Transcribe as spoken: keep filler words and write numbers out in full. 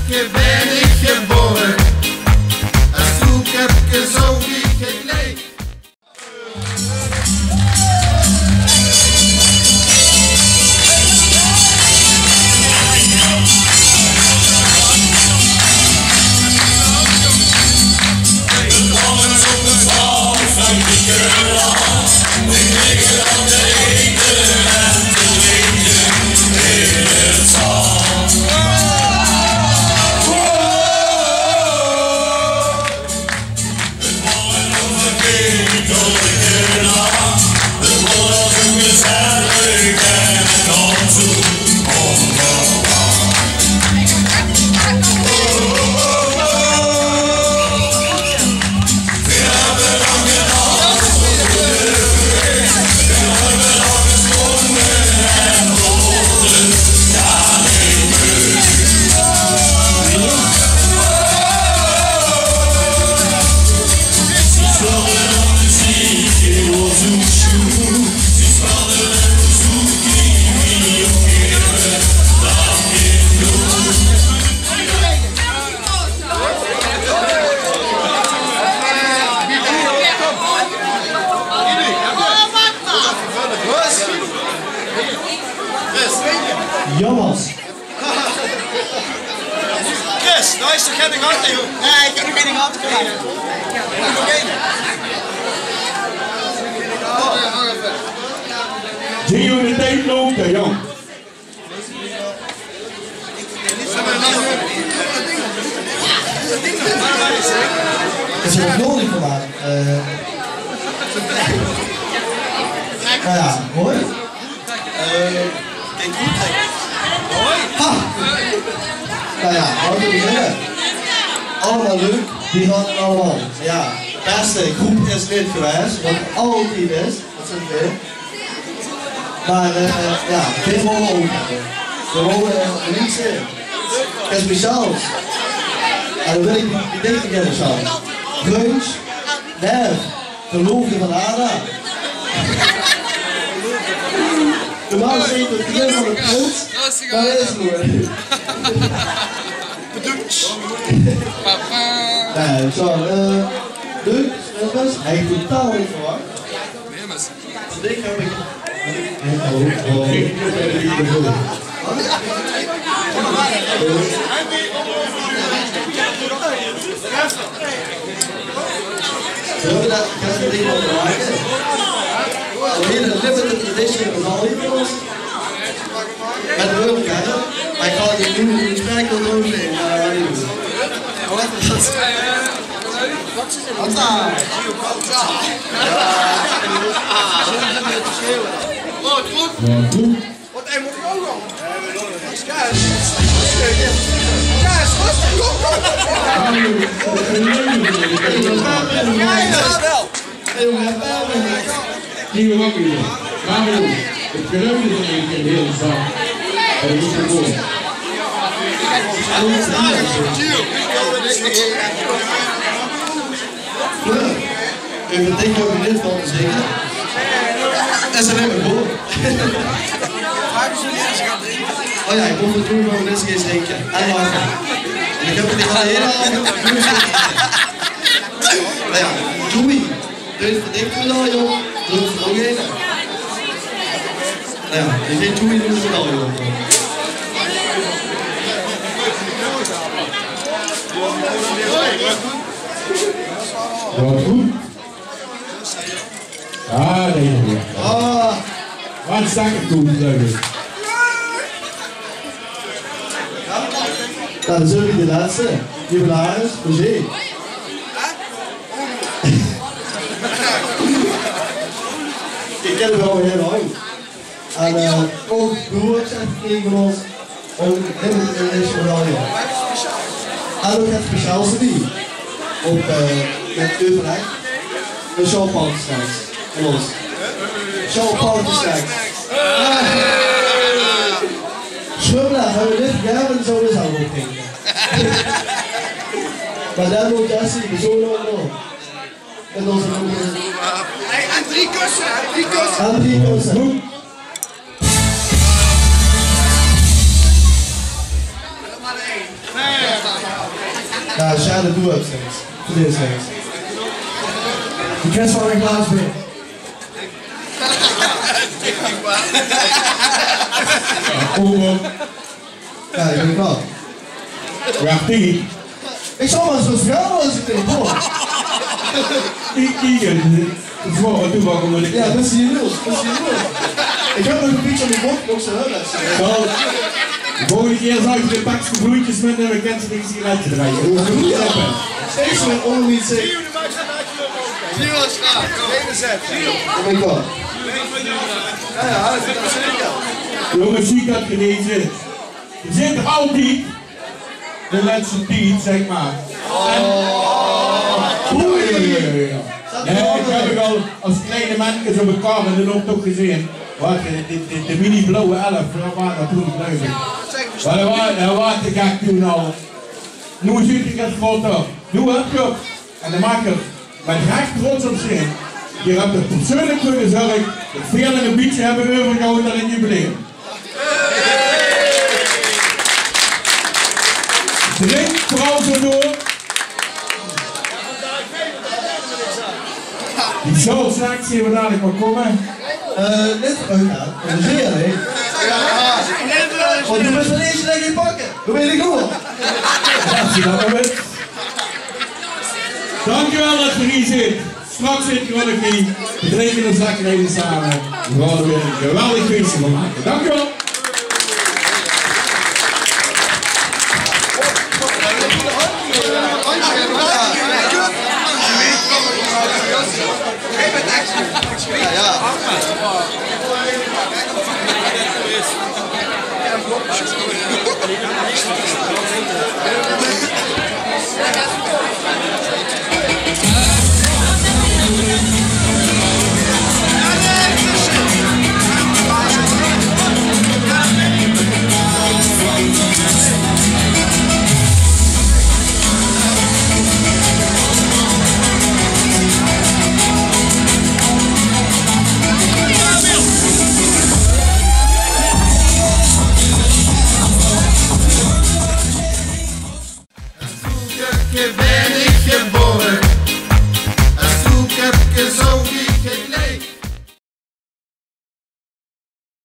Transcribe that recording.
Ge bèn ich gebore, ein Stroekepke zo wie gekleid. Jonges. Chris, dao is toch geine gatte, joh? Nae, ich höb nog geine gatte gekrege. Gio, de tied löp, hè, jóng. Is er nog nodig vandaag? Eh, nou ja, mooi. Eh, kiek good, hè. Mooi. Ha! Nou ja, wat wil je zeggen? Allemaal leuk, die hadden allemaal. Ja, de beste groep is dit geweest, wat altijd is. Dat is oké. Maar, eh, ja, dit mogen we ook hebben. We mogen, eh, niet zingen. Het is speciaals. En dan wil ik die, die tegen kennen, Charles. Gruntj, Nef, de loofde van Ada. Normaal zit het begin van de prins, maar dat is mooi. Bedankt. Papa. Ja, zo, eh, leuk, dat was hij totaal niet verwacht. Vandaag heb ik. Zullen we dat, gaan we dit wel maken? Weer een limited edition medaille voor ons. Met leuk, hè? Maar ik ga die nu niet in het spel doen, nee, maar niet doen. Wat is dat? Wat is dat? Oh, goed. Wat, hij moet ook nog. Kaas. Kaas, rustig, kom, kom. Kaas, wel. Nieuwe wakker, joh. Mario, het geluid is in één keer heel zacht. Dat is goed. Even denken wat ik dit van zeggen. En ze hebben voor. Oh ja, ik moet het doen, maar mensen eens denken. En lachen. En ik heb het al heel. Maar ja, doei. Dit verdient me wel, joh. Dat is ook even. Ja, ik vind Joey doet het wel, joh. Wat goed? Ah, nee, nee. Ah. Wat zag ik toen, zeg ik. Nou, dan zullen we de laatste. Jubilaris, Roger. Ik ken hem wel heel lang. En, eh, ook door, zeg ik tegen ons, ook in het internationaal, ja. En ook het speciaalste die. Op, eh, met euverleg. Een showparty straks. Los. Showparty straks. Schubbelaar, gaan we dit gaan en zo is al opgegeten. Maar daar moet Jesse de zoon ook nog. Hey, aan drie kussen, aan drie kussen. Aan drie kussen. Nummer één. Ja, sjaad det doe höbs niks. Doe deis niks. De kris van ein glaas beer. Oeh. Ja, ich bin klaor. Wach, die. Ich zal waal ins waat vraoge es ich dit hoor. Die, die, die. Det is waal, doe waal, mót ich. Ja, det is hieël leuk. Det is hieël leuk. Ich höb nog ein bietje aan de mond, mót ich ze höre. Zo. De volgende kier zal ich de pakske bloemkes mitnumme, kins se dich ein sigaretje drejje. Steeds mit ónger die zee. Oh my god. Ja, ja, det is zeker. Jónges, zie det genees. Ze zit altied de lètste tied, zeg maar. En, oh. Oei. Nae, ich höb 't al es klein menneke zo bie Cor in den optoch gezeen. Waat, de, de, de, de mini blauwe elf, dat waas dat toen, geluif ich. Mer dat waas, dat waas te gek toen al. Noe zit ich 't groter. Noe höb ich 't. En dao maag ich mit rech trots op zeen. Geer höb d'r persoonlik veur gezörg det veer nog ein bietje höbbe euvergehaoje aan 't jubileum. Drink veural zo door. Die zal straks effe dadelik waal kómme. Eh, net, oh ja, det is zeer, hè? Want doe mós d'r eentje, dink ich, pakke. Det weit ich waal. Ja, es se det mer wèts. Dankjewel det geer hie zit. Straks zit geer ouch hie. Veer drinke ós lekker effe same. Veer gaon d'r weer ein geweldig feesje van make. Dankjewel.